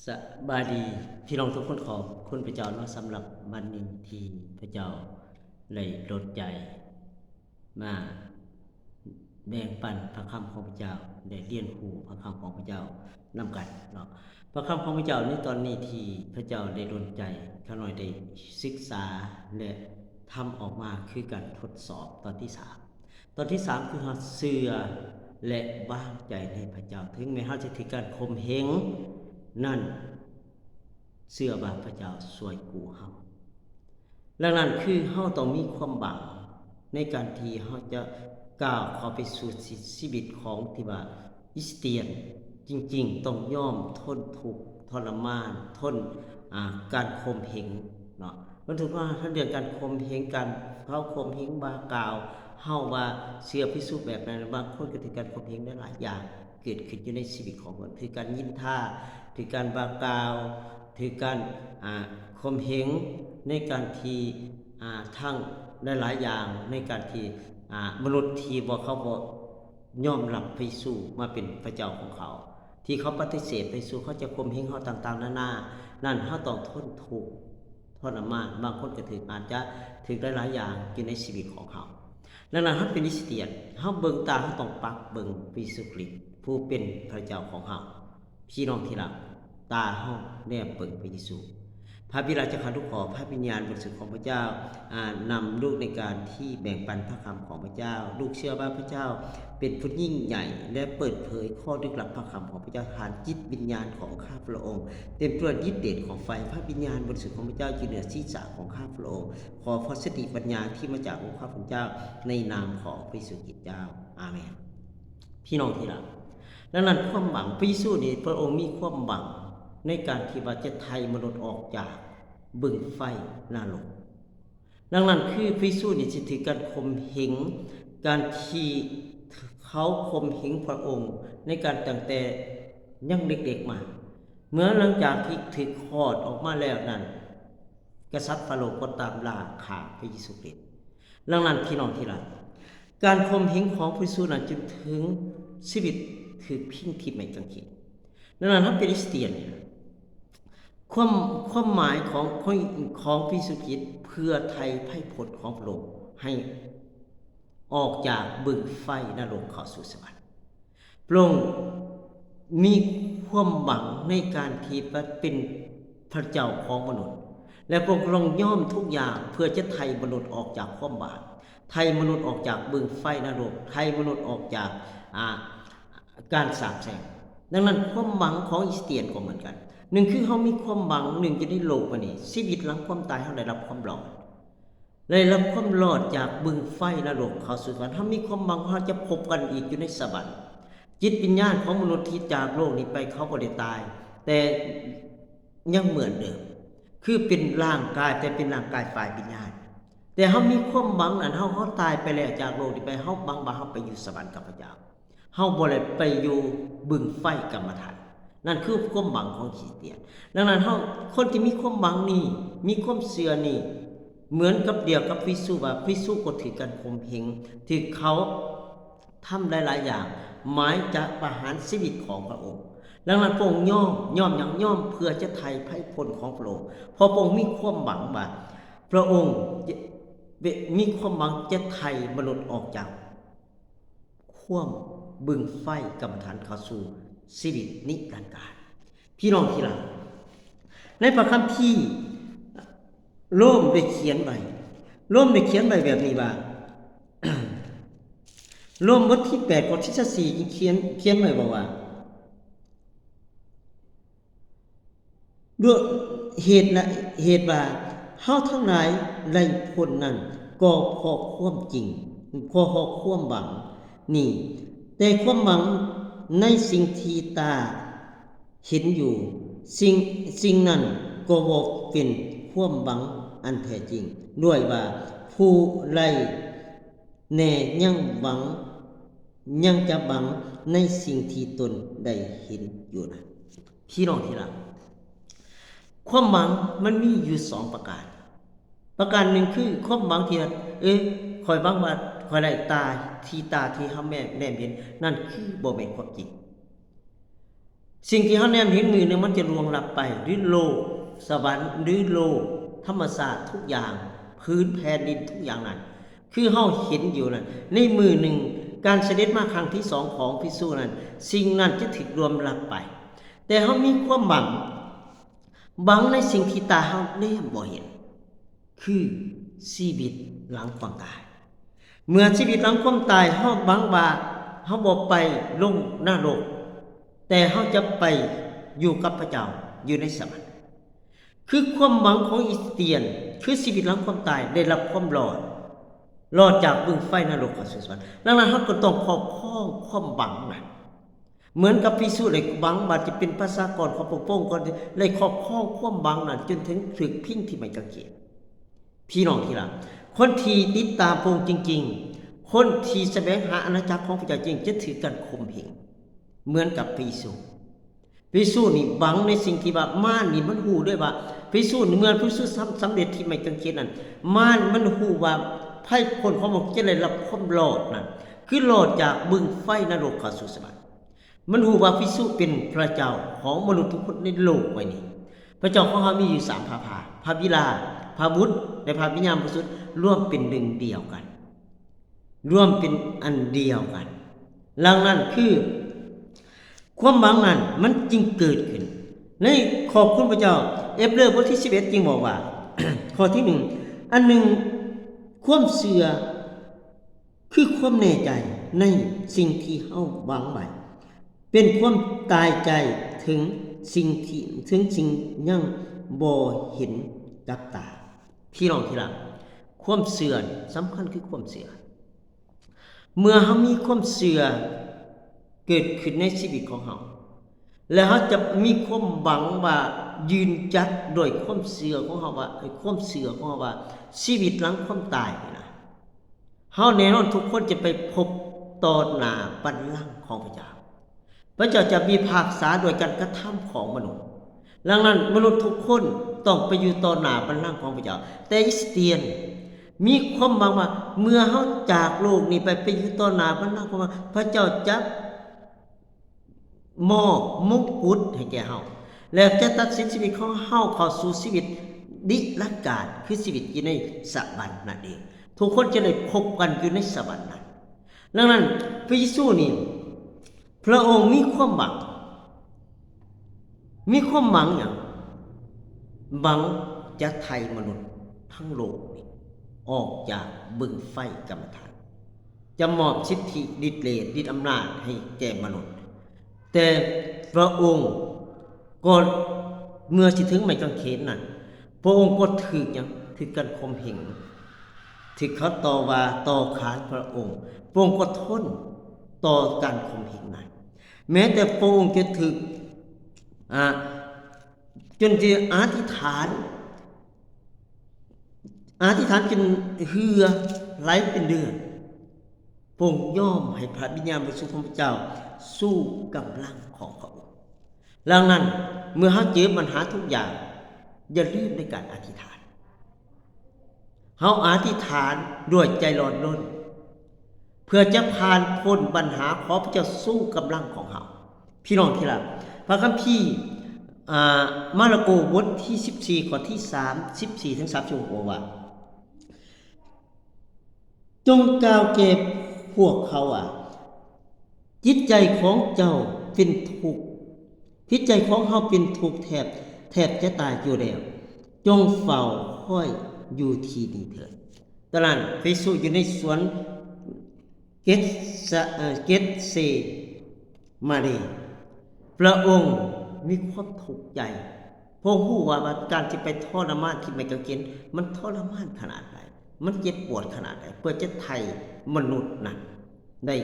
ສະບາຍດີພີ່ນ້ອງທຸກຄົນຂອບຄຸນພະເຈົ້າເນາະ ສຳລັບວັນນີ້ທີ່ພະເຈົ້າໄດ້ດົນໃຈມາແບ່ງປັນພະຄຳຂອງພະເຈົ້າ ໄດ້ຮຽນຮູ້ພະຄຳຂອງພະເຈົ້ານຳກັນເນາະ. ພະຄຳຂອງພະເຈົ້າໃນຕອນນີ້ທີ່ພະເຈົ້າໄດ້ດົນໃຈຂ້ານ້ອຍໄດ້ສຶກສາ ແລະ ທຳອອກມາຄືການທົດສອບຕອນທີສາມ. ຕອນທີສາມຄືເຮົາເຊື່ອ ແລະ ວາງໃຈໃນພະເຈົ້າ ເຖິງແມ່ນເຮົາຈະຖືກການຂົ່ມເຫງນັ້ນ ເຊື່ອວ່າພະເຈົ້າຊ່ວຍກູ້ເຮົາ. ດັ່ງນັ້ນຄືເຮົາຕ້ອງມີຄວາມຫວັງໃນການທີ່ເຮົາຈະກ້າວເຂົ້າໄປສູ່ຊີ ຊີວິດຂອງທີ່ວ່າຄຣິສຕຽນຈິງໆ ຕ້ອງຍອມທົນທຸກທໍລະມານ ທົນ ອ່າ ການຂົ່ມເຫງເນາະ. ມັນຖືວ່າທັງເລື່ອງການຂົ່ມເຫງ ການເຂົາຂົ່ມເຫງວ່າກ່າວເຮົາວ່າເຊື່ອພິສູດແບບນັ້ນ ບາງຄົນກໍຖືກການຂົ່ມເຫງຫຼາຍໆຢ່າງເກີດຂຶ້ນຢູ່ໃນຊີວິດຂອງເພິ່ນ ຖືກການນິນທາ ຖືກການວ່າກ່າວ ຖືກການ ອ່າ ຂົ່ມເຫງໃນການທີ່ ອ່າ ທັງຫຼາຍໆຢ່າງ ໃນການທີ່ ອ່າ ມະນຸດທີ່ບໍ່ ເຂົາບໍ່ຍອມຮັບພະເຢຊູມາເປັນພະເຈົ້າຂອງເຂົາ ທີ່ເຂົາປະຕິເສດພະເຢຊູ ເຂົາຈະຂົ່ມເຫງເຮົາຕ່າງໆນານາ ນັ້ນເຮົາຕ້ອງທົນທຸກທໍລະມານ ບາງຄົນກໍຖືກ ອາດຈະຖືກຫຼາຍໆຢ່າງຢູ່ໃນຊີວິດຂອງເຮົາ. ດັ່ງນັ້ນເຮົາເປັນຄຣິສຕຽນ ເຮົາເບິ່ງຕາ ເຮົາຕ້ອງປັກເບິ່ງພະເຢຊູຄຣິດ ຜູ້ເປັນພະເຈົ້າຂອງເຮົາ. ພີ່ນ້ອງທີ່ຮັກ, ຕາເຮົາແນມເບິ່ງພະເຢຊູ. ພະບິດາເຈົ້າຂ້າ ລູກຂໍພະວິນຍານບໍລິສຸດຂອງພະເຈົ້າ ອາ ນຳລູກໃນການທີ່ແບ່ງປັນພະຄຳຂອງພະເຈົ້າ. ລູກເຊື່ອວ່າພະເຈົ້າເປັນຜູ້ຍິ່ງໃຫຍ່ ແລະ ເປີດເຜີຍຂໍ້ລຶກລັບພະຄຳຂອງພະເຈົ້າ. ທ່ານຈິດວິນຍານຂອງຂ້າພະອົງເຕັມດ້ວຍລິດເດດຂອງໄຟ. ພະວິນຍານບໍລິສຸດຂອງພະເຈົ້າຢູ່ເໜືອສີສະຂອງຂ້າພະອົງ. ຂໍພະສະຕິປັນຍາທີ່ມາຈາກອົງພະເຈົ້າ ໃນນາມຂອງພະເຢຊູຄຣິດເຈົ້າ. ອາເມນ. ພີ່ນ້ອງທີ່ຮັກ, ດັ່ງນັ້ນຄວາມຫວັງ, ພະເຢຊູນີ້ ພະອົງມີຄວາມຫວັງໃນການທີ່ວ່າຈະໄຖ່ມະນຸດອອກຈາກບຶງໄຟນະລົກ. ດັ່ງນັ້ນຄືພະເຢຊູນີ້ຊິຖືກການຂົ່ມເຫງ, ການທີ່ເຂົາຂົ່ມເຫງພະອົງໃນການຕັ້ງແຕ່ຍັງເດັກໆມາ. ເມື່ອຫຼັງຈາກທີ່ຖືກຄອດອອກມາແລ້ວນັ້ນ, ກະສັດຟາໂຣກໍຕາມລ່າຂ້າພະເຢຊູຄຣິດ. ດັ່ງນັ້ນ ພີ່ນ້ອງທີ່ຮັກ, ການຂົ່ມເຫງຂອງພະເຢຊູນັ້ນຈົນເຖິງຊີວິດຖືກພິງທີ່ໄມ້ກາງເຂນ. ດັ່ງນັ້ນ ເຮົາເປັນຄຣິສຕຽນ, ຄວາມ, ຄວາມໝາຍຂອງ, ຂອງ, ຂອງພະເຢຊູຄຣິດ ເພື່ອໄຖ່ໄພພົ້ນຂອງພະອົງໃຫ້ອອກຈາກບຶງໄຟນະລົກເຂົ້າສູ່ສະຫວັນ. ພະອົງມີຄວາມຫວັງໃນການທີ່ຈະເປັນພະເຈົ້າຂອງມະນຸດ ແລະ ພະອົງກໍຕ້ອງຍອມທຸກຢ່າງເພື່ອຈະໄຖ່ມະນຸດອອກຈາກຄວາມບາບ, ໄຖ່ມະນຸດອອກຈາກບຶງໄຟນະລົກ, ໄຖ່ມະນຸດອອກຈາກ, ອາ, ການສາບແຊ່ງ. ດັ່ງນັ້ນ ຄວາມຫວັງຂອງຄຣິສຕຽນກໍເໝືອນກັນ. ໜຶ່ງຄືເຮົາມີຄວາມຫວັງ, ໜຶ່ງຢູ່ໃນໂລກອັນນີ້, ຊີວິດຫຼັງຄວາມຕາຍ ເຮົາໄດ້ຮັບຄວາມລອດ. ໄດ້ຮັບຄວາມລອດຈາກບຶງໄຟນະລົກເຂົ້າສູ່ສະຫວັນ. ເຮົາມີຄວາມຫວັງວ່າເຮົາຈະພົບກັນອີກຢູ່ໃນສະຫວັນ. ຈິດວິນຍານຂອງມະນຸດທີ່ຈາກໂລກນີ້ໄປ ເຂົາບໍ່ໄດ້ຕາຍ, ແຕ່ຍັງເໝືອນເດີມ, ຄືເປັນຮ່າງກາຍ, ແຕ່ເປັນຮ່າງກາຍຝ່າຍວິນຍານ. ແຕ່ເຮົາມີຄວາມຫວັງນັ້ນ, ເຮົາ, ເຮົາຕາຍໄປແລ້ວຈາກໂລກນີ້ໄປ, ເຮົາຫວັງວ່າເຮົາໄປຢູ່ສະຫວັນກັບພະເຈົ້າ. ເຮົາບໍ່ໄດ້ໄປຢູ່ບຶງໄຟກຳມະຖານ. ນັ້ນຄືຄວາມຫວັງຂອງຄຣິສຕຽນ. ດັ່ງນັ້ນເຮົາ, ຄົນທີ່ມີຄວາມຫວັງນີ້, ມີຄວາມເຊື່ອນີ້, ເໝືອນກັບດຽວກັບພະເຢຊູວ່າ, ພະເຢຊູກໍຖືກການຂົ່ມເຫງ, ຖືກເຂົາທຳຫຼາຍໆຢ່າງ, ໝາຍຈະປະຫານຊີວິດຂອງພະອົງ. ດັ່ງນັ້ນພະອົງຍອມ, ຍອມຫຍັງ? ຍອມເພື່ອຈະໄຖ່ໄພພົ້ນຂອງພະອົງ. ເພາະພະອົງມີຄວາມຫວັງວ່າ ພະອົງຈະ, ມີຄວາມຫວັງຈະໄຖ່ມະນຸດອອກຈາກ ຄວາມບຶງໄຟກຳມະຖານເຂົ້າສູ່ຊີວິດນິລັນການ. ພີ່ນ້ອງທີ່ຮັກ, ໃນພະຄຳພີໂລມໄດ້ຂຽນໄວ້, ໂລມໄດ້ຂຽນໄວ້ແບບນີ້ວ່າ, ໂລມບົດທີແປດ ຂໍ້ທີສິບສີ່ຂຽນ, ຂຽນໄວ້ບອກວ່າ ດ້ວຍເຫດ ເຫດວ່າເຮົາທັງຫຼາຍໄດ້ພົ້ນນັ້ນ ກໍເພາະຄວາມຈິງ, ກໍເພາະຄວາມຫວັງນີ້, ແຕ່ຄວາມຫວັງໃນສິ່ງທີ່ຕາເຫັນຢູ່, ສິ່ງ, ສິ່ງນັ້ນກໍບໍ່ເປັນຄວາມຫວັງອັນແທ້ຈິງ, ດ້ວຍວ່າຜູ້ໃດແດ່ຍັງຫວັງ, ຍັງຈະຫວັງໃນສິ່ງທີ່ຕົນໄດ້ເຫັນຢູ່ນັ້ນ. ພີ່ນ້ອງທີ່ຮັກ, ຄວາມຫວັງມັນມີຢູ່ສອງປະການ. ປະການໜຶ່ງຄືຄວາມຫວັງທີ່ວ່າ, ເອີ, ຂ້ອຍຫວັງວ່າຂ້ອຍໄດ້ຕາທີ່, ຕາທີ່ເຮົາແນມເຫັນ, ນັ້ນຄືບໍ່ແມ່ນຄວາມຈິງ. ສິ່ງທີ່เฮาแนมเห็นมื้อหนึ่งมันจะล่วงลับไป หรือโลกสวรรค์ หรือโลกธรรมชาติทุกอย่าง พื้นแผ่นดินทุกอย่างนั้น คือเฮาเห็นอยู่นั้น ในมื้อหนึ่ง การเสด็จมาครั้งที่สองของพระเยซูนั้น สิ่งนั้นจะถูกล่วงลับไป แต่เฮามีความหวัง หวังในสิ่งที่ตาเฮาแนมบ่เห็น คือชีวิตหลังความตาย เมื่อชีวิตหลังความตาย เฮาหวังว่าเฮาบ่ไปลงนรก แต่เฮาจะไปอยู่กับพระเจ้า อยู่ในสวรรค์ คือความหวังของอิสเตียน คือชีวิตหลังความตาย ได้รับความรอด รอดจากบึงไฟนรกเข้าสู่สวรรค์ ดังนั้นเฮาก็ต้องครอบครองความหวังนั้น เหมือนกับพระเยซูได้หวังว่าจะเป็นประชากรของพระองค์ ก็ได้ครอบครองความหวังนั้นจนถึงถูกพิงที่ไม้กางเขน พี่น้องที่รัก คนที่ติดตามพระองค์จริงๆ คนที่แสวงหาอาณาจักรของพระเจ้าจริง จะถูกกันข่มเหง เหมือนกับพระเยซู พระเยซูนี่หวังในสิ่งที่ว่ามารนี่มันฮู้ด้วยว่า พระเยซูนี่ เมื่อพระเยซูสำ สำเร็จที่ไม้กางเขนนั้น มารมันฮู้ว่าไพร่พลของพระองค์จะได้รับความรอดนั้น คือรอดจากบึงไฟนรกเข้าสู่สวรรค์ มันฮู้ว่าพระเยซูเป็นพระเจ้าของมนุษย์ทุกคนในโลกใบนี้ พระเจ้าของเฮามีอยู่สามพระภาค พระบิดา พระบุตร และพระวิญญาณบริสุทธิ์ รวมเป็นหนึ่งเดียวกัน รวมเป็นอันเดียวกัน ดังนั้นคือ ความหวังนั้นมันจึงเกิดขึ้น ในขอบคุณพระเจ้า เอเบรบทที่สิบเอ็ดจึงบอกว่า ข้อที่หนึ่ง อันหนึ่ง ความเชื่อ คือความแน่ใจในสิ่งที่เฮาหวังไว้ เป็นความตายใจถึงสิ่งที่ ถึงสิ่งยังบ่เห็นกับตา พี่น้องที่รัก ความเชื่อสำคัญคือความเชื่อ เมื่อเฮามีความเชื่อเกิดขึ้นในชีวิตของเฮา แล้วเฮาจะมีความหวังว่ายืนจัดด้วยความเชื่อของเฮาว่า ความเชื่อของเฮาว่าชีวิตหลังความตายนี่นะ เฮาแน่นอนทุกคนจะไปพบต่อหน้าบัลลังก์ของพระเจ้า พระเจ้าจะพิพากษาด้วยการกระทำของมนุษย์ ดังนั้นมนุษย์ทุกคนต้องไปอยู่ต่อหน้าบัลลังก์ของพระเจ้า แต่อิสเตียนมีความหวังว่าเมื่อเฮาจากโลกนี้ไป ไปอยู่ต่อหน้าบัลลังก์ของพระเจ้า พระเจ้าจะ มอบมงกุฎให้แก่เฮา และจะตัดสินชีวิตของเฮาเข้าสู่ชีวิตนิรันดร์กาล คือชีวิตอยู่ในสวรรค์นั่นเอง ทุกคนจะได้พบกันอยู่ในสวรรค์นั้น ดังนั้นพระเยซูนี่ พระองค์มีความหวัง มีความหวังหยัง หวังจะไถ่มนุษย์ทั้งโลกนี้ออกจากบึงไฟกรรมฐาน จะมอบสิทธิฤทธิ์เดช ฤทธิ์อำนาจให้แก่มนุษย์ แต่พระองค์ก็เมื่อสิถึงไม้กางเขนนั้น พระองค์ก็ถูกหยัง ถูกกันข่มเหง ถูกเขาต่อว่าต่อขานพระองค์ พระองค์ก็ทนต่อการข่มเหงนั้น แม้แต่พระองค์จะถูก อ่า จนที่อธิษฐาน อธิษฐานจนเหงื่อไหลเป็นเลือด พระองค์ยอมให้พระวิญญาณบริสุทธิ์ของพระเจ้าสู้กำลังของพระองค์ ดังนั้นเมื่อเฮาเจอปัญหาทุกอย่าง อย่าลืมในการอธิษฐาน เฮาอธิษฐานด้วยใจร้อนรน เพื่อจะผ่านพ้นปัญหา ขอพระเจ้าสู้กำลังของเฮา พี่น้องที่รัก พระคัมภีร์ อ่า มาระโกบทที่สิบสี่ ข้อที่สามสิบสี่ถึงสามสิบหก บอกว่า จงกล่าวแก่พวกเขาว่า จิตใจของเจ้าเป็นทุกข์ จิตใจของเฮาเป็นทุกข์แทบ แทบจะตายอยู่แล้ว จงเฝ้าคอยอยู่ที่นี่เถิด ตอนนั้นพระเยซูอยู่ในสวนเกตสะ เอ่อ เกตเซมานี พระองค์มีความทุกข์ใจ พระองค์ฮู้ว่า ว่าการที่ไปทรมานที่ไม้กางเขน มันทรมานขนาดใด มันเจ็บปวดขนาดใด เพื่อจะไถ่มนุษย์นั้นได้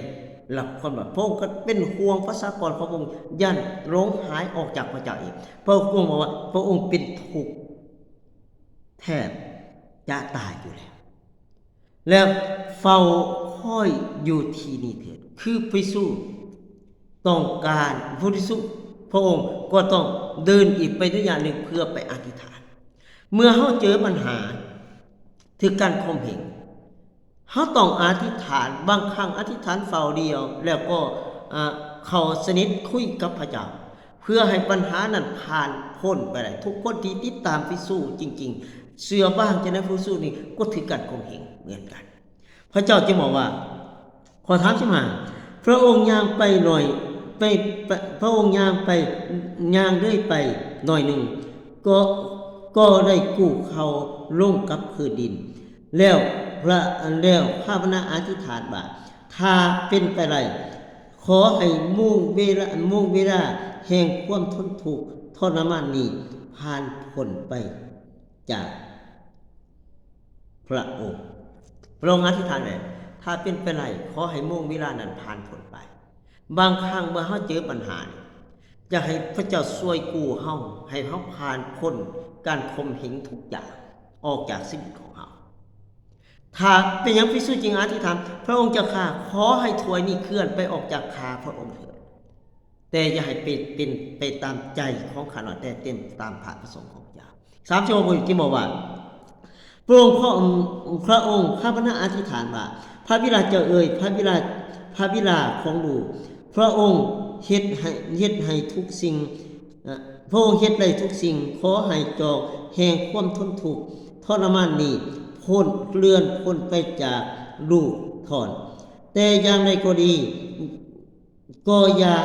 รับความรอด พระองค์ก็เป็นห่วงประชากรของพระองค์ ย่านหลงหายออกจากพระเจ้าเอง พระองค์บอกว่า พระองค์เป็นทุกข์แทบจะตายอยู่แล้ว และเฝ้าคอยอยู่ที่นี่เถิด คือพระเยซูต้องการ พระเยซู พระองค์ก็ต้องเดินอีกไประยะหนึ่งเพื่อไปอธิษฐาน เมื่อเฮาเจอปัญหา ถูกการข่มเหง เฮาต้องอธิษฐาน บางครั้งอธิษฐานเฝ้าเดียว แล้วก็ อ่า เข้าสนิทคุยกับพระเจ้า ເພື່ອໃຫ້ບັນຫານັ້ນຜ່ານພົ້ນໄປໄດ້. ທຸກຄົນທີ່ຕິດຕາມພະເຢຊູຈິງໆ ເຊື່ອວາງໃຈໃນພະເຢຊູນີ້ ກໍຖືກການຂົ່ມເຫງເໝືອນກັນ. ພະເຈົ້າຈຶ່ງບອກວ່າ ຂໍ້ສາມສິບຫ້າ ພະອົງຍ່າງໄປໜ້ອຍ ໄປ ໄປ ພະອົງຍ່າງໄປ ຍ່າງເລື່ອຍໄປໜ້ອຍໜຶ່ງ ກໍ ກໍໄດ້ກູ້ເຂົ່າລົງກັບພື້ນດິນ ແລ້ວພະ ແລ້ວພາວະນາອະທິຖານວ່າ ຖ້າເປັນໄປໄດ້ ຂໍໃຫ້ໂມງເວລາ ໂມງເວລາແຫ່ງຄວາມທົນທຸກທໍລະມານນີ້ຜ່ານພົ້ນໄປຈາກພະອົງ. ພະອົງອະທິຖານແລ້ວ ຖ້າເປັນໄປໄດ້ ຂໍໃຫ້ໂມງເວລານັ້ນຜ່ານພົ້ນໄປ. ບາງຄັ້ງເມື່ອເຮົາເຈີບັນຫານີ້ ຢາກໃຫ້ພະເຈົ້າຊ່ວຍກູ້ເຮົາ ໃຫ້ເຮົາຜ່ານພົ້ນການຂົ່ມເຫງທຸກຢ່າງອອກຈາກຊີວິດຂອງເຮົາ. ຖ້າເປັນຫຍັງພະເຢຊູຈຶ່ງອະທິຖານ ພະອົງເຈົ້າຂ້າ ຂໍໃຫ້ຖ້ວຍນີ້ເຄື່ອນໄປອອກຈາກຂ້າພະອົງເຖີດ ແຕ່ຢ່າໃຫ້ເປັນ ເປັນໄປຕາມໃຈຂອງຂ້ານ້ອຍ ແຕ່ເຕັມຕາມພະປະສົງຂອງເຈົ້າ. ສາມສິບຫົກ ທີ່ບອກວ່າ ພະອົງ ພະອົງ ພະອົງພາວະນາອະທິຖານວ່າ ພະບິດາເຈົ້າເອີຍ ພະບິດາ ພະບິດາຂອງລູກ ພະອົງເຮັດໃຫ້ ເຮັດໃຫ້ທຸກສິ່ງ ເອີ ພະອົງເຮັດໄດ້ທຸກສິ່ງ ຂໍໃຫ້ຈອກແຫ່ງຄວາມທົນທຸກທໍລະມານນີ້ພົ້ນ ເລື່ອນພົ້ນໄປຈາກລູກທ່ານ. ແຕ່ຢ່າງໃດກໍດີ ກໍຢ່າ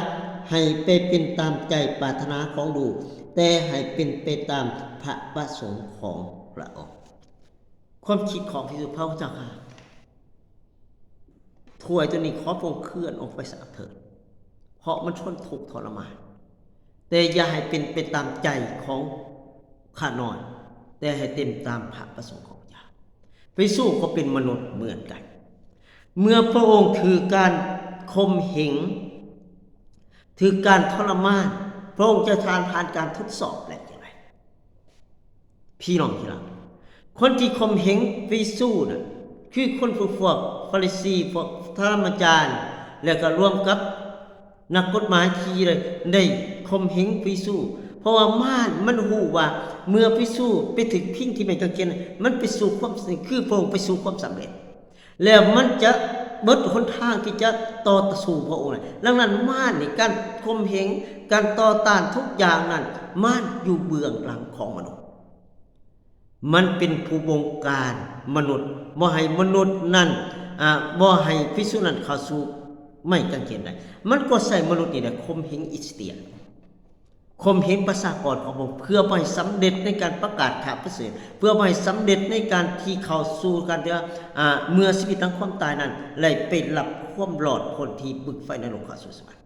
ໃຫ້ໄປເປັນຕາມໃຈປາດຖະໜາຂອງລູກ ແຕ່ໃຫ້ເປັນໄປຕາມພະປະສົງຂອງພະອົງ. ຄວາມຄິດຂອງພະເຢຊູ ພະເຈົ້າຂ້າ ຖ້ວຍຕົວນີ້ຂໍພະອົງເຄື່ອນອອກໄປສາເຖີດ ເພາະມັນທົນທຸກທໍລະມານ ແຕ່ຢ່າໃຫ້ເປັນໄປຕາມໃຈຂອງຂ້ານ້ອຍ ແຕ່ໃຫ້ເຕັມຕາມພະປະສົງຂອງພະເຈົ້າ. ພະເຢຊູກໍເປັນມະນຸດເໝືອນກັນ. ເມື່ອພະອົງຖືກການຂົ່ມເຫງ ຖືກການທໍລະມານ ພະອົງຈະຜ່ານ ຜ່ານການທົດສອບແລ້ວຈັ່ງໃດ? ພີ່ນ້ອງທີ່ຮັກ, ຄົນທີ່ຂົ່ມເຫງພະເຢຊູນັ້ນ ຄືຄົນພວກ ພວກຟາຣິສີ, ພວກທຳມະຈານ ແລ້ວກໍລວມກັບ ນັກກົດໝາຍທີ່ໄດ້ ໄດ້ຂົ່ມເຫງພະເຢຊູ ເພາະວ່າມານມັນຮູ້ວ່າ ເມື່ອພະເຢຊູໄປຖືກພິງທີ່ໄມ້ກາງເຂນ ມັນໄປສູ່ຄວາມ ຄືພະອົງໄປສູ່ຄວາມສຳເລັດ ແລ້ວມັນຈະເບິດຫົນທາງທີ່ຈະຕໍ່ສູ້ພະອົງ. ດັ່ງນັ້ນ ມານນີ້ ການຂົ່ມເຫງ ການຕໍ່ຕ້ານທຸກຢ່າງນັ້ນ ມານຢູ່ເບື້ອງຫຼັງຂອງມະນຸດ. ມັນເປັນຜູ້ບົງການມະນຸດ ບໍ່ໃຫ້ມະນຸດນັ້ນ ອາ ບໍ່ໃຫ້ພິກຂຸນັ້ນເຂົ້າສູ່ໄມ້ກາງເຂນໄດ້. ມັນກໍໃຊ້ມະນຸດນີ້ແຫຼະຂົ່ມເຫງອິດສະຕຽນ ຂົ່ມເຫງປະຊາກອນຂອງພະອົງ ເພື່ອບໍ່ໃຫ້ສຳເລັດໃນການປະກາດຂ່າວປະເສີດ ເພື່ອບໍ່ໃຫ້ສຳເລັດໃນການທີ່ເຂົ້າສູ່ການທີ່ວ່າ ອາ ເມື່ອຊີວິດຫຼັງຄວາມຕາຍນັ້ນ ໄດ້ໄປຮັບຄວາມລອດພົ້ນທີ່ບຶງໄຟນະລົກເຂົ້າສູ່ສະຫວັນ.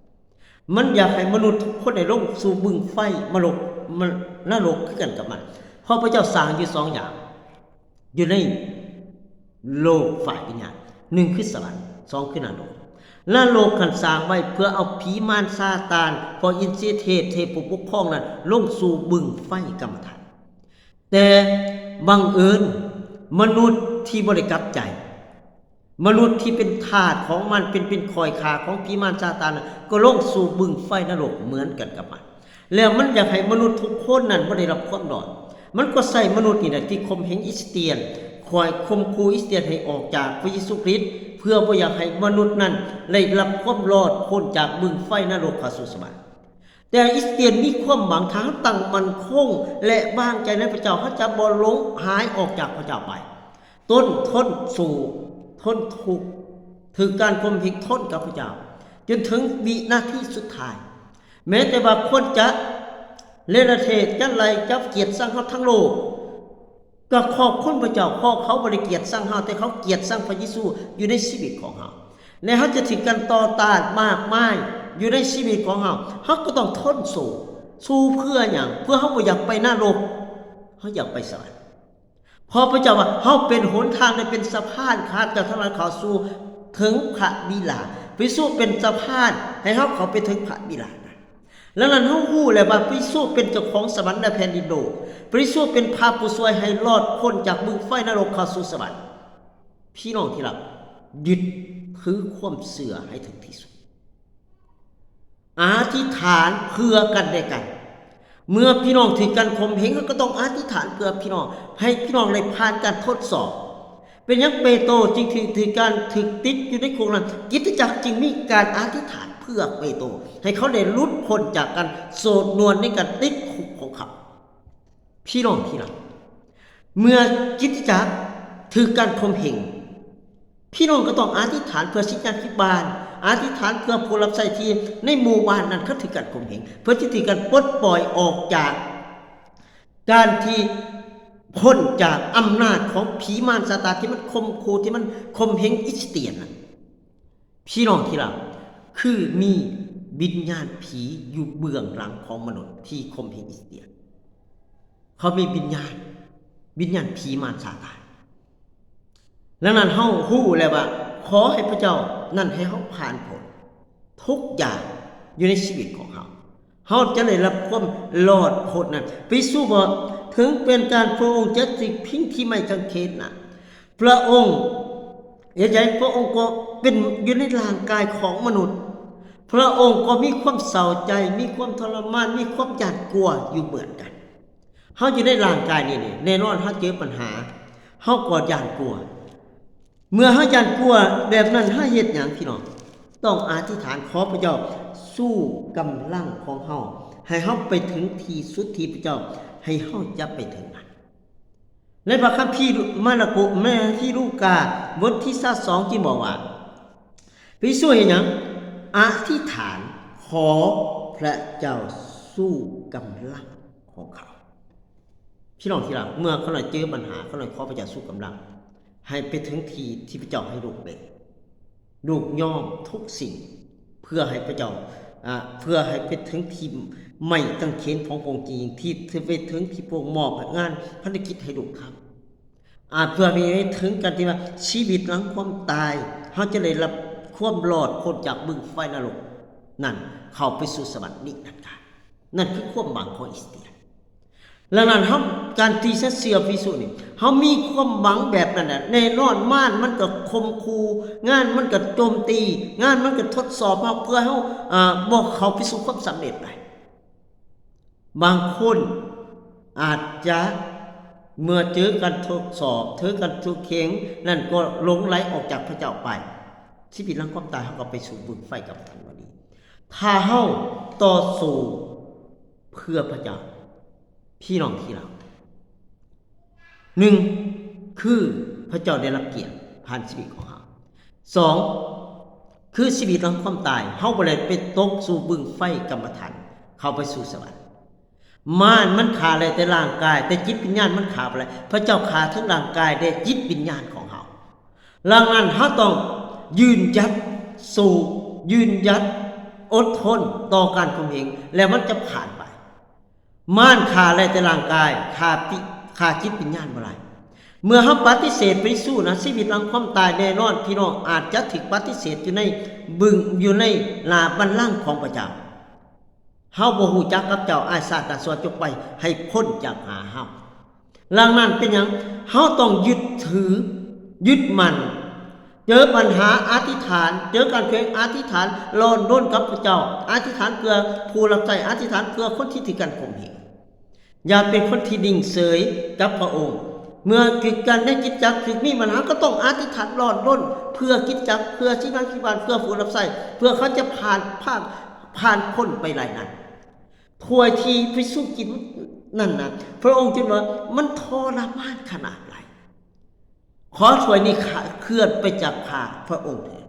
ມັນຢາກໃຫ້ມະນຸດທຸກຄົນໄດ້ລົງສູ່ບຶງໄຟມະລົກ ມະ ນະລົກຄືກັນກັບມັນ. ເພາະພະເຈົ້າສ້າງຢູ່ສອງຢ່າງ ຢູ່ໃນໂລກຝ່າຍວິນຍານ, ໜຶ່ງຄືສະຫວັນ, ສອງຄືນະລົກ. ນະລົກຫັ້ນສ້າງໄວ້ເພື່ອເອົາຜີມານຊາຕານ, ພວກອິນຊີເທບ, ເທບຜູ້ປົກຄອງນັ້ນ ລົງສູ່ບຶງໄຟກຳມະຖານ. ແຕ່ບັງເອີນມະນຸດທີ່ບໍ່ໄດ້ກັບໃຈ, ມະນຸດທີ່ເປັນທາດຂອງມັນ ເປັນ ເປັນຂ້ອຍຂ້າຂອງຜີມານຊາຕານນັ້ນ ກໍລົງສູ່ບຶງໄຟນະລົກເໝືອນກັນກັບມັນ. ແລ້ວມັນຢາກໃຫ້ມະນຸດທຸກຄົນນັ້ນບໍ່ໄດ້ຮັບຄວາມລອດ. ມັນກໍໃຊ້ມະນຸດນີ້ແຫຼະທີ່ຂົ່ມເຫງອິດສະຕຽນ, ຄອຍຂົ່ມຂູ່ອິດສະຕຽນໃຫ້ອອກຈາກພະເຢຊູຄຣິດ, ເພື່ອບໍ່ຢາກໃຫ້ມະນຸດນັ້ນໄດ້ຮັບຄວາມລອດພົ້ນຈາກບຶງໄຟນະລົກເຂົ້າສູ່ສະຫວັນ. ແຕ່ອິດສະຕຽນມີຄວາມຫວັງ, ຖ້າເຮົາຕັ້ງໝັ້ນຄົງ ແລະ ວາງໃຈໃນພະເຈົ້າ, ເຮົາຈະບໍ່ຫຼົງຫາຍອອກຈາກພະເຈົ້າໄປ. ຕົນທົນສູ້, ທົນທຸກ, ຖືກການຂົ່ມເຫງ, ທົນກັບພະເຈົ້າ ຈົນເຖິງວິນາທີສຸດທ້າຍ. ແມ້ແຕ່ວ່າຄົນຈະເລລະເທ, ຈະໄລ່, ຈະກຽດຊັງເຮົາທັງໂລກ, ກໍຂອບຄຸນພະເຈົ້າ, ເພາະເຂົາບໍ່ໄດ້ກຽດຊັງເຮົາ, ແຕ່ເຂົາກຽດຊັງພະເຢຊູຢູ່ໃນຊີວິດຂອງເຮົາ. ແລະ ເຮົາຈະຖືກການຕໍ່ຕ້ານມາກມາຍຢູ່ໃນຊີວິດຂອງເຮົາ. ເຮົາກໍຕ້ອງທົນສູ້. ສູ້ເພື່ອຫຍັງ? ເພື່ອເຮົາບໍ່ຢາກໄປນະລົກ, ເຮົາຢາກໄປສະຫວັນ. ເພາະພະເຈົ້າວ່າ ເຮົາເປັນຫົນທາງ ແລະ ເປັນສະພານ ຂ້າພະເຈົ້າທັງຫຼາຍເຂົ້າສູ່ເຖິງພະບິດາ. ພະເຢຊູເປັນສະພານໃຫ້ເຮົາເຂົ້າໄປເຖິງພະບິດາ. ດັ່ງນັ້ນ ເຮົາຮູ້ແລ້ວວ່າພະເຢຊູເປັນເຈົ້າຂອງສະຫວັນ ແລະ ແຜ່ນດິນໂລກ. ພະເຢຊູເປັນພະຜູ້ຊ່ວຍໃຫ້ລອດພົ້ນຈາກບຶງໄຟນະລົກເຂົ້າສູ່ສະຫວັນ. ພີ່ນ້ອງທີ່ຮັກ, ຍຶດຖືຄວາມເຊື່ອໃຫ້ເຖິງທີ່ສຸດ. ອະທິຖານເພື່ອກັນແລະກັນ. ເມື່ອພີ່ນ້ອງຖືກການຂົ່ມເຫງ, ເຮົາກໍຕ້ອງອະທິຖານເພື່ອພີ່ນ້ອງ, ໃຫ້ພີ່ນ້ອງໄດ້ຜ່ານການທົດສອບ. ເປັນຫຍັງເປໂຕຈຶ່ງຖືກ ຖືກການ ຖືກຕິດຢູ່ໃນຄຸກນັ້ນ? ຄຣິສຕະຈັກຈຶ່ງມີການອະທິຖານ ເພື່ອເປໂຕ ໃຫ້ເຂົາໄດ້ຫຼຸດພົ້ນຈາກການໂສດໜວນໃນການຕິດຄຸກຂອງເຂົາ. ພີ່ນ້ອງທີ່ຮັກ, ເມື່ອຄຣິສຕະຈັກຖືກການຂົ່ມເຫງ, ພີ່ນ້ອງກໍຕ້ອງອະທິຖານເພື່ອສິດຍາພິບານ, ອະທິຖານເພື່ອຜູ້ຮັບໃຊ້ທີ່ໃນໝູ່ບ້ານນັ້ນເຂົາຖືກການຂົ່ມເຫງ, ເພື່ອທີ່ຖືກການປົດປ່ອຍອອກຈາກການທີ່ພົ້ນຈາກອຳນາດຂອງຜີມານຊາຕານທີ່ມັນຂົ່ມຂູ່, ທີ່ມັນຂົ່ມເຫງຄຣິສຕຽນນັ້ນ. ພີ່ນ້ອງທີ່ຮັກ, ຄືມີວິນຍານຜີຢູ່ເບື້ອງຫຼັງຂອງມະນຸດທີ່ຂົ່ມເຫງຄຣິສຕຽນ. ເຂົາມີວິນຍານ, ວິນຍານຜີມານຊາຕານ. ດັ່ງນັ້ນເຮົາຮູ້ແລ້ວວ່າ ຂໍໃຫ້ພະເຈົ້ານັ້ນໃຫ້ເຮົາຜ່ານພົ້ນທຸກຢ່າງຢູ່ໃນຊີວິດຂອງເຮົາ, ເຮົາຈະໄດ້ຮັບຄວາມລອດພົ້ນນັ້ນ. ພະເຢຊູບອກ, ເຖິງເປັນການພະອົງຈະຖືກພິງທີ່ໄມ້ກາງເຂນນະ, ພະອົງ ເຮັດໃດ ພະອົງກໍເປັນຢູ່ໃນຮ່າງກາຍຂອງມະນຸດ, ພະອົງກໍມີຄວາມເສົ້າໃຈ, ມີຄວາມທໍລະມານ, ມີຄວາມຢ້ານກົວຢູ່ເໝືອນກັນ. ເຮົາຢູ່ໃນຮ່າງກາຍນີ້ນີ້ ແນ່ນອນເຮົາເຈີບັນຫາ, ເຮົາກໍຢ້ານກົວ. ເມື່ອເຮົາຢ້ານກົວແບບນັ້ນ ເຮົາເຮັດຫຍັງພີ່ນ້ອງ? ຕ້ອງອະທິຖານຂໍພະເຈົ້າຊູກຳລັງຂອງເຮົາ ໃຫ້ເຮົາໄປເຖິງທີ່ສຸດທີ່ພະເຈົ້າໃຫ້ເຮົາຈະໄປເຖິງນັ້ນ. ໃນພະຄຳພີມາລະໂກ ແມ່ນທີ່ລູກາ ບົດທີຊາວສອງ ຈຶ່ງບອກວ່າ ພະເຢຊູເຮັດຫຍັງ? ອະທິຖານຂໍພະເຈົ້າຊູກຳລັງຂອງເຂົາ. ພີ່ນ້ອງທີ່ຮັກ, ເມື່ອຂ້ານ້ອຍເຈີບັນຫາ, ຂ້ານ້ອຍຂໍພະເຈົ້າຊູກຳລັງ ໃຫ້ໄປເຖິງທີ່ທີ່ພະເຈົ້າໃຫ້ລູກເປັນ. ລູກຍອມທຸກສິ່ງ ເພື່ອໃຫ້ພະເຈົ້າ ອາ ເພື່ອໃຫ້ໄປເຖິງທີ່ໄມ້ກາງເຂນຂອງພະອົງຈິງໆ ທີ່ ທີ່ໄປເຖິງທີ່ພະອົງມອບໃຫ້ງານພາລະກິດໃຫ້ລູກທຳ ອາ ເພື່ອໃຫ້ໄປເຖິງກັນທີ່ວ່າຊີວິດຫຼັງຄວາມຕາຍ ເຮົາຈະໄດ້ຮັບຄວາມລອດພົ້ນຈາກບຶງໄຟນະລົກນັ້ນ ເຂົ້າໄປສູ່ສະຫວັນນິລັນດານ. ນັ້ນຄືຄວາມຫວັງຂອງຄຣິສຕຽນ. ດັ່ງນັ້ນເຮົາ ການທີ່ຈະເຊື່ອພະເຢຊູນີ້ ເຮົາມີຄວາມຫວັງແບບນັ້ນແຫຼະ ແນ່ນອນມານມັນກໍຂົ່ມຂູ່, ງານມັນກໍໂຈມຕີ, ງານມັນກໍທົດສອບເຮົາ ເພື່ອໃຫ້ເຮົາ ອາ ບໍ່ເຂົ້າໄປສູ່ຄວາມສຳເລັດໄດ້. ບາງຄົນອາດຈະເມື່ອເຈີການທົດສອບ, ເຈີການຖືກເຂັງ ນັ້ນກໍຫຼົງໄຫຼອອກຈາກພະເຈົ້າໄປ. ຊີວິດຫຼັງຄວາມຕາຍ ເຮົາກໍໄປສູ່ບຶງໄຟກັບທ່ານບໍ່ດີ ຖ້າເຮົາຕໍ່ສູ້ເພື່ອພະເຈົ້າ. ພີ່ນ້ອງທີ່ຮັກ, ໜຶ່ງ ຄືພະເຈົ້າໄດ້ຮັບກຽດຜ່ານຊີວິດຂອງເຮົາ. ສອງ ຄືຊີວິດຫຼັງຄວາມຕາຍ ເຮົາບໍ່ໄດ້ໄປຕົກສູ່ບຶງໄຟກັມມະທັນ ເຂົ້າໄປສູ່ສະຫວັນ. ມານມັນຂ້າໄດ້ແຕ່ຮ່າງກາຍ, ແຕ່ຈິດວິນຍານມັນຂ້າບໍ່ໄດ້. ພະເຈົ້າຂ້າທັງຮ່າງກາຍ ແລະ ຈິດວິນຍານຂອງເຮົາ. ດັ່ງນັ້ນ ເຮົາຕ້ອງຢືນຢັດສູ້, ຢືນຢັດອົດທົນຕໍ່ການຂົ່ມເຫງ ແລ້ວມັນຈະຜ່ານໄປ. ມານຂ້າໄດ້ແຕ່ຮ່າງກາຍ, ຂ້າ ຂ້າຈິດວິນຍານບໍ່ໄດ້. ເມື່ອເຮົາປະຕິເສດພະເຢຊູນະ, ຊີວິດຫຼັງຄວາມຕາຍແນ່ນອນ, ພີ່ນ້ອງອາດຈະຖືກປະຕິເສດຢູ່ໃນບຶງ, ຢູ່ໃນໜ້າບັນລັງຂອງພະເຈົ້າ. ເຮົາບໍ່ຮູ້ຈັກກັບເຈົ້າ, ອາຍຊາດຕາຊົ່ວ ຈົ່ງໄປໃຫ້ພົ້ນຈາກໜ້າເຮົາ. ດັ່ງນັ້ນເປັນຫຍັງ ເຮົາຕ້ອງຍຶດຖື, ຍຶດໝັ້ນ, ເຈີບັນຫາອະທິຖານ, ເຈີການເຂວງອະທິຖານ, ລອນດົນກັບພະເຈົ້າ, ອະທິຖານເພື່ອຜູ້ຮັບໃຊ້, ອະທິຖານເພື່ອຄົນທີ່ຖືກການຂົ່ມເຫງ. ຢ່າເປັນຄົນທີ່ນິ່ງເສີຍກັບພະອົງ. ເມື່ອຖືກການໃນຄຣິສຕະຈັກຖືກມີບັນຫາ ກໍຕ້ອງອະທິຖານລອນລົນເພື່ອຄຣິສຕະຈັກ, ເພື່ອສິດຍາພິບານ, ເພື່ອຜູ້ຮັບໃຊ້, ເພື່ອເຂົາຈະຜ່ານ, ຜ່ານ, ຜ່ານພົ້ນໄປໄດ້ນັ້ນ. ຖ້ວຍທີ່ພະເຢຊູກິນນັ້ນນະ, ພະອົງຈຶ່ງວ່າ ມັນທໍລະມານຂະໜາດໃດ. ຂໍຖ້ວຍນີ້ຂະ, ເຄື່ອນໄປຈາກຂ້າພະອົງເທີ້ນ.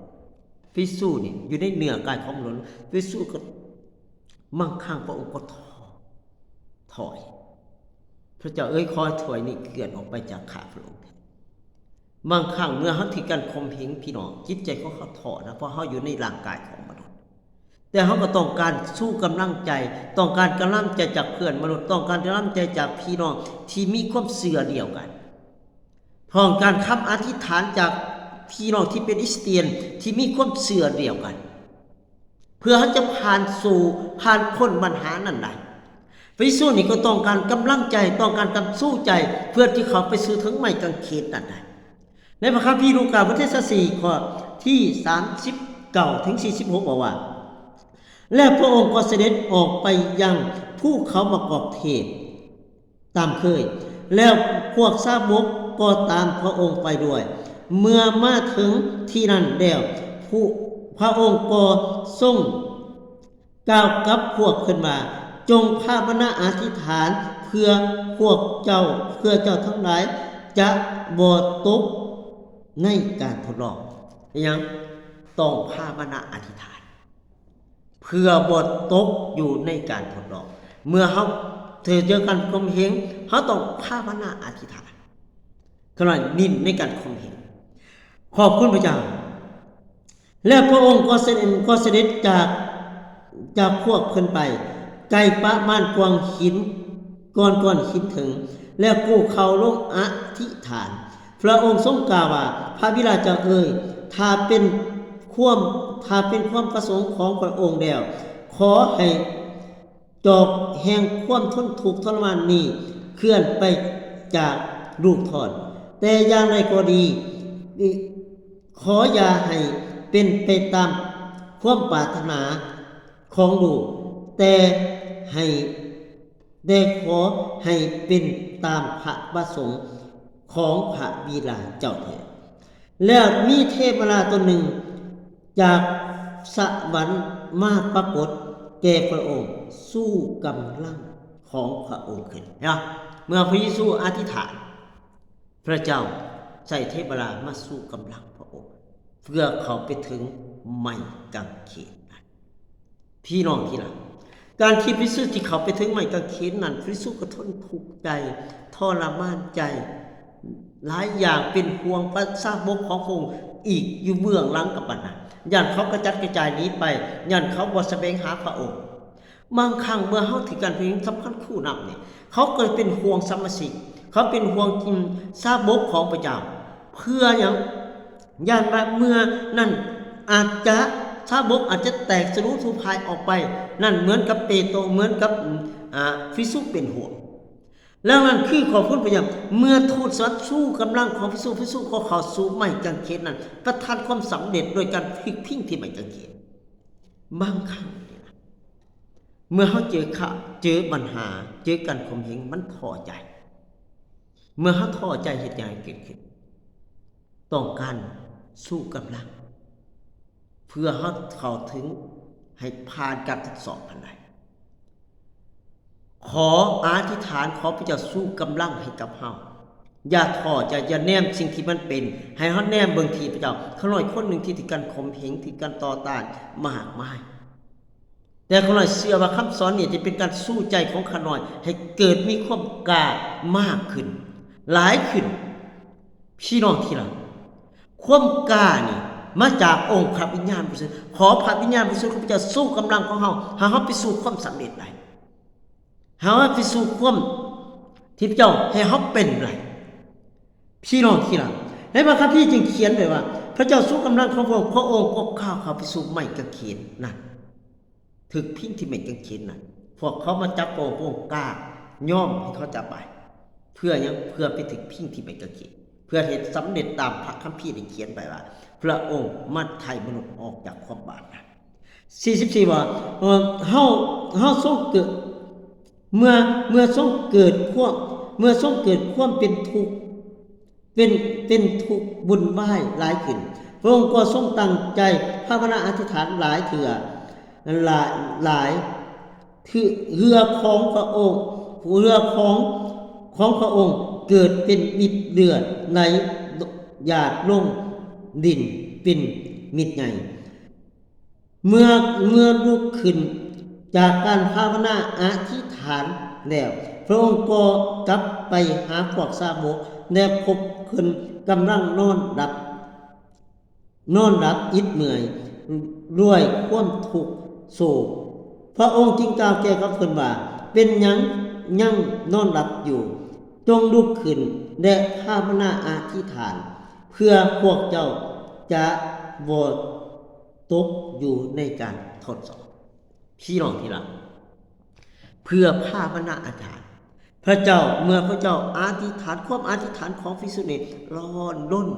ພິສູນີ້ຢູ່ໃນເນື້ອກາຍຂອງມະນຸດ, ພິສູກໍ ບາງຄັ້ງພະອົງກໍທໍ, ຖອຍ. ພະເຈົ້າເອີຍ, ຂໍຖ້ວຍນີ້ເຄື່ອນອອກໄປຈາກຂ້າພະອົງເທີ້ນ. ບາງຄັ້ງເມື່ອເຮົາຖືກການຂົ່ມເຫງ, ພີ່ນ້ອງ, ຈິດໃຈຂອງເຮົາທໍນະ, ເພາະເຮົາຢູ່ໃນຮ່າງກາຍຂອງມະນຸດ. ແຕ່ເຮົາກໍຕ້ອງການຊູກຳລັງໃຈ, ຕ້ອງການກຳລັງໃຈຈາກເພື່ອນມະນຸດ, ຕ້ອງການກຳລັງໃຈຈາກພີ່ນ້ອງທີ່ມີຄວາມເຊື່ອດຽວກັນ. ຕ້ອງການຄຳອະທິຖານຈາກພີ່ນ້ອງທີ່ເປັນຄຣິສຕຽນທີ່ມີຄວາມເຊື່ອດຽວກັນ, ເພື່ອເຮົາຈະຜ່ານສູ່, ຜ່ານພົ້ນບັນຫານັ້ນໄດ້. ພະເຢຊູນີ້ກໍຕ້ອງການກຳລັງໃຈ, ຕ້ອງການກຳຊູໃຈ, ເພື່ອທີ່ເຂົ້າໄປສູ່ເຖິງໄມ້ກາງເຂນນັ້ນໄດ້. ໃນພະຄຳພີລູກາ ບົດທີຊາວສີ່ ຂໍ້ທີສາມສິບເກົ້າເຖິງສີ່ສິບຫົກ ບອກວ່າ, ແລ້ວພະອົງກໍສະເດັດອອກໄປຍັງພູເຂົາໝາກກອກເທດ ຕາມເຄີຍ, ແລ້ວພວກສາວົກກໍຕາມພະອົງໄປດ້ວຍ. ເມື່ອມາເຖິງທີ່ນັ້ນແລ້ວ, ພະອົງກໍຊົງ ກ່າວກັບພວກເພິ່ນວ່າ, ຈົ່ງພາວະນາອະທິຖານເພື່ອພວກເຈົ້າ, ເພື່ອເຈົ້າທັງຫຼາຍຈະບໍ່ຕົກໃນການທົດລອງ. ອີຫຍັງ? ຕ້ອງພາວະນາອະທິຖານ ເພື່ອບໍ່ຕົກຢູ່ໃນການທົດລອງ. ເມື່ອເຮົາເຈີກັນຂົ່ມເຫງ, ເຮົາຕ້ອງພາວະນາອະທິຖານ. ຂະນ້ອຍນິນໃນການຂົ່ມເຫງ. ຂອບຄຸນພະເຈົ້າ. ແລ້ວພະອົງກໍສະເດັດ, ກໍສະເດັດຈາກ, ຈາກພວກເພິ່ນໄປ ໄກປະມານກ່ອງຫີນ, ກ່ອນກ້ອນຫີນເຖິງ, ແລ້ວກຸເຂົ່າລົງອະທິຖານ. ພະອົງຊົງກ່າວວ່າ, ພະບິດາເຈົ້າເອີຍ, ຖ້າເປັນຄວາມ, ຖ້າເປັນຄວາມປະສົງຂອງພະອົງແລ້ວ, ຂໍໃຫ້ ຈອກແຫ່ງຄວາມທົນທຸກທໍລະມານນີ້ເຄື່ອນໄປຈາກລູກທ່ານ. ແຕ່ຢ່າງໃດກໍດີ, ຂໍຢ່າໃຫ້ເປັນໄປຕາມຄວາມປາດຖະໜາຂອງລູກ, ແຕ່ໃຫ້, ແຕ່ຂໍໃຫ້ເປັນຕາມພະປະສົງຂອງພະບິດາເຈົ້າເທີດ. ແລ້ວມີເທວະດາຕົນໜຶ່ງຈາກສະຫວັນມາປາກົດແກ່ພະອົງ, ຊູ້ກຳລັງຂອງພະອົງຂຶ້ນ. ເຫັນບໍ່? ເມື່ອພະເຢຊູອະທິຖານ, ພະເຈົ້າໃຊ້ເທວະດາມາຊູ້ກຳລັງພະອົງ ເພື່ອເຂົ້າໄປເຖິງໄມ້ກາງເຂນນັ້ນ. ພີ່ນ້ອງທີ່ຮັກ, ການທີ່ພະເຢຊູທີ່ເຂົ້າໄປເຖິງໄມ້ກາງເຂນນັ້ນ, ພະເຢຊູກໍທົນທຸກໃຈ, ທໍລະມານໃຈຫຼາຍຢ່າງ, ເປັນຫ່ວງພະສາວົກຂອງພະອົງອີກຢູ່ເບື້ອງຫຼັງກັບອັນນັ້ນ, ຢ້ານເຂົາກະຈັດກະຈາຍໜີໄປ, ຢ້ານເຂົາບໍ່ສະແຫວງຫາພະອົງ. ບາງຄັ້ງເມື່ອເຮົາຖືກການເພງສຳຄັນຄູ່ນຳນີ້, ເຂົາກໍເປັນຫ່ວງສະມາຊິກ, ເຂົາເປັນຫ່ວງ ອືມ ສາວົກຂອງພະເຈົ້າ. ເພື່ອຫຍັງ? ຢ້ານວ່າເມື່ອນັ້ນອາດຈະ ສາວົກອາດຈະແຕກສະຫຼຸດສູບຫາຍອອກໄປ, ນັ້ນເໝືອນກັບເປໂຕ, ເໝືອນກັບ ອາ ພະເຢຊູເປັນຫ່ວງ. ດັ່ງນັ້ນຄືຂອບຄຸນພະເຈົ້າ, ເມື່ອທູດສະຫວັນສູ້ກຳລັງຂອງພະເຢຊູ, ພະເຢຊູກໍເຂົ້າສູ່ໄມ້ກາງເຂນນັ້ນ, ປະທານຄວາມສຳເລັດໂດຍການຖືກພິງທີ່ໄມ້ກາງເຂນ. ບາງຄັ້ງນີ້ນະ, ເມື່ອເຮົາເຈີຂະ, ເຈີບັນຫາ, ເຈີການຂົ່ມເຫງ, ມັນທໍ້ໃຈ. ເມື່ອເຮົາທໍ້ໃຈ, ເຮັດຫຍັງໃຫ້ເກີດຂຶ້ນ? ຕ້ອງການສູ້ກຳລັງ ເພື່ອເຮົາເຂົ້າເຖິງໃຫ້ຜ່ານການທົດສອບຫັ້ນໄດ້. ຂໍອະທິຖານ, ຂໍພະເຈົ້າສູ້ກຳລັງໃຫ້ກັບເຮົາ. ຢ່າທໍ້ໃຈ, ຢ່າແນມສິ່ງທີ່ມັນເປັນ, ໃຫ້ເຮົາແນມເບິ່ງທີ່ພະເຈົ້າ. ຂ້ານ້ອຍຄົນໜຶ່ງທີ່ຖືກການຂົ່ມເຫງ, ຖືກການຕໍ່ຕ້ານມາກມາຍ. ແຕ່ຂ້ານ້ອຍເຊື່ອວ່າຄຳສອນນີ້ຈະເປັນການຊູ້ໃຈຂອງຂ້ານ້ອຍໃຫ້ເກີດມີຄວາມກ້າມາກຂຶ້ນ, ຫຼາຍຂຶ້ນ. ພີ່ນ້ອງທີ່ຮັກ, ຄວາມກ້ານີ້ມາຈາກອົງພະວິນຍານບໍລິສຸດ. ຂໍພະວິນຍານບໍລິສຸດຂອງພະເຈົ້າຊູ້ກຳລັງຂອງເຮົາ, ໃຫ້ເຮົາໄປສູ່ຄວາມສຳເລັດໄດ້, ໃຫ້ເຮົາໄປສູ່ຄວາມທີ່ພະເຈົ້າໃຫ້ເຮົາເປັນໄດ້. ພີ່ນ້ອງທີ່ຮັກ, ໃນພະຄຳພີຈຶ່ງຂຽນໄວ້ວ່າ, ພະເຈົ້າຊູ້ກຳລັງຂອງພະອົງ, ພະອົງກໍກ້າວເຂົ້າໄປສູ່ໄມ້ກາງເຂນນັ້ນ. ຖືກພິງທີ່ໄມ້ກາງເຂນນັ້ນ, ພວກເຂົາມາຈັບພະອົງ, ພະອົງກ້າຍອມໃຫ້ເຂົາຈັບໄປ, ເພື່ອຫຍັງ? ເພື່ອໄປຖືກພິງທີ່ໄມ້ກາງເຂນ, ເພື່ອເຮັດສຳເລັດຕາມພະຄຳພີໄດ້ຂຽນໄວ້ວ່າ, ພະອົງມາໄຖ່ມະນຸດອອກຈາກຄວາມບາບນັ້ນ. ສີ່ສິບສີ່ ວ່າ, ເອີ, ເຮົາ, ເຮົາຊົງເກີດ, ເມື່ອ, ເມື່ອຊົງເກີດຄວາມ, ເມື່ອຊົງເກີດຄວາມເປັນທຸກ ເປັນ, ເປັນທຸກວຸ່ນວາຍຫຼາຍຂຶ້ນ. ພະອົງກໍຊົງຕັ້ງໃຈພາວະນາອະທິຖານຫຼາຍເທື່ອ, ຫຼາຍ, ຫຼາຍເທື່ອ, ເຮືອຂອງພະອົງ, ເຮືອຂອງ, ຂອງພະອົງເກີດເປັນເມັດເລືອດໄຫຼຢາດລົງດິນເປັນເມັດໃຫຍ່. ເມື່ອ, ເມື່ອລຸກຂຶ້ນຈາກການພາວະນາອະທິຖານແລ້ວ, ພະອົງກໍກັບໄປຫາພວກສາວົກ ແລະ ພົບເພິ່ນກຳລັງນອນຫຼັບ, ນອນຫຼັບອິດເມື່ອຍດ້ວຍຄວາມທຸກໂສກ. ພະອົງຈຶ່ງກ່າວແກ່ກັບເພິ່ນວ່າ, ເປັນຫຍັງຍັງນອນຫຼັບຢູ່? ຈົ່ງລຸກຂຶ້ນ ແລະ ພາວະນາອະທິຖານ ເພື່ອພວກເຈົ້າຈະບໍ່ ຕົກຢູ່ໃນການທົດສອບ. ພີ່ນ້ອງທີ່ຮັກ, ເພື່ອພາວະນາອະທິຖານ, ພະເຈົ້າ, ເມື່ອພະເຈົ້າອະທິຖານ, ຄວາມອະທິຖານຂອງພິສຸນີ້ລ້ອນລົ້ນ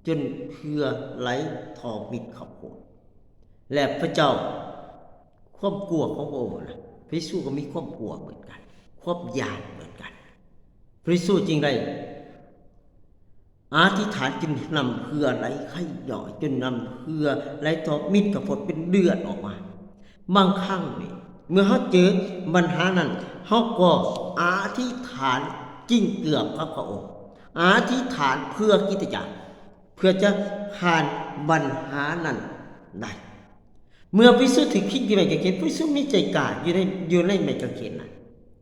ຈົນເຫື່ອໄຫຼທໍ່ມິດເຂົ້າໂພດ ແລະ ພະເຈົ້າ, ຄວາມກົວຂອງພະອົງນະ, ພິສຸກໍມີຄວາມກົວເໝືອນກັນ, ຄວາມຢ້ານເໝືອນກັນ. ພະເຢຊູຈຶ່ງໄດ້ ອະທິຖານຈົນນ້ຳເຫື່ອໄຫຼໄຄຍ້ອຍ, ຈົນນ້ຳເຫື່ອໄຫຼຕໍ່ມິດກະຟົດເປັນເລືອດອອກມາ. ບາງຄັ້ງນີ້ ເມື່ອເຮົາເຈີບັນຫານັ້ນ ເຮົາກໍອະທິຖານກິ້ງເກືອບກັບພະອົງ, ອະທິຖານເພື່ອກິດຈະການ ເພື່ອຈະຜ່ານບັນຫານັ້ນໄດ້. ເມື່ອພະເຢຊູຖືກພິງທີ່ໄມ້ກາງເຂນ, ພະເຢຊູມີໃຈກ້າຢູ່ໃນ, ຢູ່ໃນໄມ້ກາງເຂນນັ້ນ,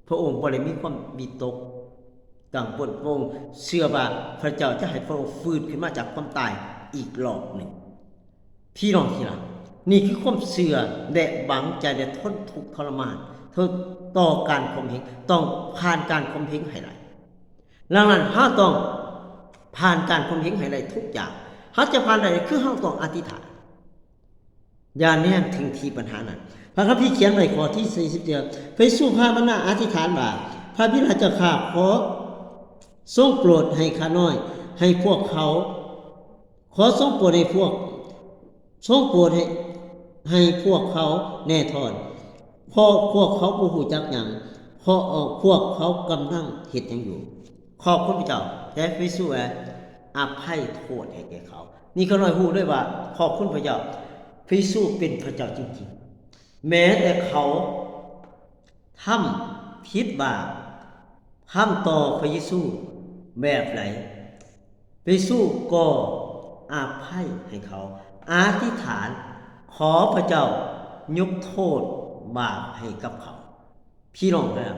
ພະອົງບໍ່ໄດ້ມີຄວາມວິຕົກກັງວົນ, ພະອົງເຊື່ອວ່າພະເຈົ້າຈະໃຫ້ພະອົງຟື້ນຂຶ້ນມາຈາກຄວາມຕາຍອີກລອບໜຶ່ງ. ພີ່ນ້ອງທີ່ຮັກ, ນີ້ຄືຄວາມເຊື່ອ ແລະ ວາງໃຈ ແລະ ທົນທຸກທໍລະມານ ເຖິງຕໍ່ການຂົ່ມເຫງ, ຕ້ອງຜ່ານການຂົ່ມເຫງໃຫ້ໄດ້. ດັ່ງນັ້ນ ເຮົາຕ້ອງຜ່ານການຂົ່ມເຫງໃຫ້ໄດ້ທຸກຢ່າງ. ເຮົາຈະຜ່ານໄດ້ ຄືເຮົາຕ້ອງອະທິຖານ. ຢ່າແນມເຖິງທີ່ບັນຫານັ້ນ. ພະຄຳພີຂຽນໄວ້ຂໍ້ທີສີ່ສິບເຈັດ ພະເຢຊູພາບັນດາອະທິຖານວ່າ, ພະບິດາເຈົ້າຂ້າ, ຂໍຊົງໂປດໃຫ້ຂ້ານ້ອຍ, ໃຫ້ພວກເຂົາ, ຂໍຊົງໂປດໃຫ້ພວກ, ຊົງໂປດໃຫ້, ໃຫ້ພວກເຂົາແນ່ທອນ, ເພາະພວກເຂົາບໍ່ຮູ້ຈັກຫຍັງ, ເພາະພວກເຂົາກຳລັງເຮັດຫຍັງຢູ່. ຂອບຄຸນພະເຈົ້າ, ແຕ່ພະເຢຊູອະໄພໂທດໃຫ້ແກ່ເຂົາ. ນີ້ຂ້ານ້ອຍຮູ້ເລີຍວ່າ ຂອບຄຸນພະເຈົ້າ, ພະເຢຊູເປັນພະເຈົ້າຈິງໆ. ແມ້ແຕ່ເຂົາທຳຜິດບາບ, ທຳຕໍ່ພະເຢຊູແບບໃດ, ພະເຢຊູກໍອະໄພໃຫ້ເຂົາ, ອະທິຖານຂໍພະເຈົ້າຍົກໂທດບາບໃຫ້ກັບເຂົາ. ພີ່ນ້ອງເອີຍ,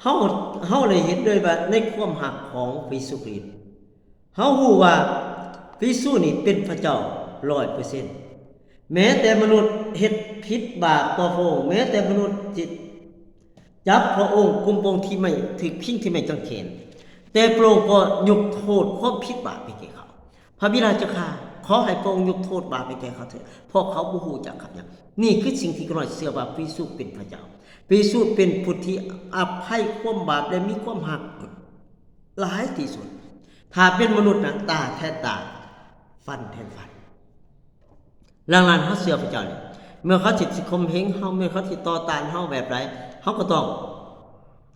ເຮົາ, ເຮົາໄດ້ເຫັນເລີຍວ່າໃນຄວາມຮັກຂອງພະເຢຊູຄຣິດ, ເຮົາຮູ້ວ່າພະເຢຊູນີ້ເປັນພະເຈົ້າຮ້ອຍເປີເຊັນ. ແມ້ແຕ່ມະນຸດເຮັດຜິດບາບຕໍ່ພະອົງ, ແມ້ແຕ່ມະນຸດຊິຈັບພະອົງກຸມປົງທີ່ໄມ້, ຖືກພິງທີ່ໄມ້ກາງເຂນ, ແຕ່ພະອົງກໍຍົກໂທດຄວາມຜິດບາບໃຫ້ແກ່ເຂົາ. ພະບິດາເຈົ້າຂ້າ, ຂໍໃຫ້ພະອົງຍົກໂທດບາບໃຫ້ແກ່ເຂົາເຖີດ, ເພາະເຂົາບໍ່ຮູ້ຈັກກັບຫຍັງ. ນີ້ຄືສິ່ງທີ່ຂ້ານ້ອຍເຊື່ອວ່າພະເຢຊູເປັນພະເຈົ້າ. ພະເຢຊູເປັນຜູ້ທີ່ອະໄພຄວາມບາບ ແລະ ມີຄວາມຮັກຫຼາຍທີ່ສຸດ. ຖ້າເປັນມະນຸດນະ, ຕາແທນຕາ, ຟັນແທນຟັນ. ດັ່ງນັ້ນ ເຮົາເຊື່ອພະເຈົ້ານີ້, ເມື່ອເຂົາຊິ, ຊິຂົ່ມເຫງເຮົາ, ເມື່ອເຂົາຊິຕໍ່ຕ້ານເຮົາແບບໃດ, ເຮົາກໍຕ້ອງ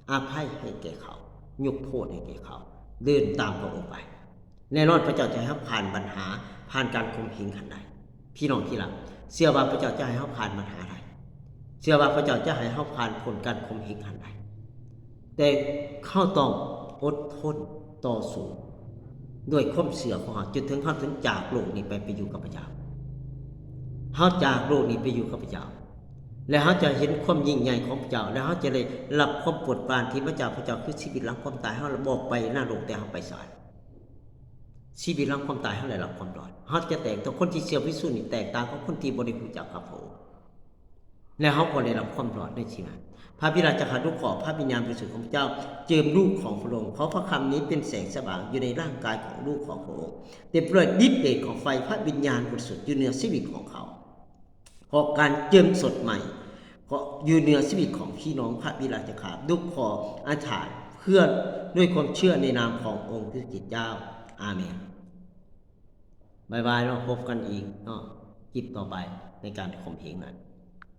ອະໄພໃຫ້ແກ່ເຂົາ, ຍົກໂທດໃຫ້ແກ່ເຂົາ, ເດີນຕາມພະອົງໄປ. ແນ່ນອນພະເຈົ້າຈະໃຫ້ເຮົາຜ່ານບັນຫາ, ຜ່ານການຂົ່ມເຫງຫັ້ນໄດ້. ພີ່ນ້ອງທີ່ຮັກ, ເຊື່ອວ່າພະເຈົ້າຈະໃຫ້ເຮົາຜ່ານບັນຫາໄດ້. ເຊື່ອວ່າພະເຈົ້າຈະໃຫ້ເຮົາຜ່ານພົ້ນການຂົ່ມເຫງຫັ້ນໄດ້. ແຕ່ເຮົາຕ້ອງອົດທົນຕໍ່ສູ້ດ້ວຍຄວາມເຊື່ອຂອງເຮົາ, ຈົນເຖິງເຮົາເຖິງຈາກໂລກນີ້ໄປ, ໄປຢູ່ກັບພະເຈົ້າ. ເຮົາຈາກໂລກນີ້ໄປຢູ່ກັບພະເຈົ້າ, ແລະ ເຮົາຈະເຫັນຄວາມຍິ່ງໃຫຍ່ຂອງພະເຈົ້າ, ແລະ ເຮົາຈະໄດ້ຮັບຄວາມໂປດປານທີ່ມາຈາກພະເຈົ້າ, ຄືຊີວິດຫຼັງຄວາມຕາຍ. ເຮົາບໍ່ໄປນະລົກ, ແຕ່ເຮົາໄປສະຫວັນ. ຊີວິດຫຼັງຄວາມຕາຍ ເຮົາໄດ້ຮັບຄວາມລອດ. ເຮົາຈະແຕກ, ແຕ່ຄົນທີ່ເຊື່ອພະເຢຊູນີ້ແຕກຕ່າງກັບຄົນທີ່ບໍ່ໄດ້ຮູ້ຈັກກັບພະອົງ. ແລະ ເຮົາກໍໄດ້ຮັບຄວາມລອດໃນທີ່ນັ້ນ. ພະບິດາເຈົ້າຂ້າ, ລູກຂໍພະວິນຍານບໍລິສຸດຂອງພະເຈົ້າເຈິມລູກຂອງພະອົງ. ຂໍພະຄຳນີ້ເປັນແສງສະຫວ່າງຢູ່ໃນຮ່າງກາຍຂອງລູກຂອງພະອົງ, ເຕັມດ້ວຍດິດເດດຂອງໄຟພະວິນຍານບໍລິສຸດຢູ່ເໜືອຊີວິດຂອງເຂົາ. ຂໍການເຈິມສົດໃໝ່ ເພາະຢູ່ເໜືອຊີວິດຂອງພີ່ນ້ອງ. ພະບິດາເຈົ້າຂ້າ, ລູກຂໍອະທິຖານເພື່ອ, ດ້ວຍຄວາມເຊື່ອໃນນາມຂອງອົງຄຣິສຕະເຈົ້າ. ອາເມນ. ບາຍບາຍເນາະ, ພົບກັນອີກເນາະ, ຄລິບຕໍ່ໄປໃນການຂົ່ມເຫງນັ້ນ.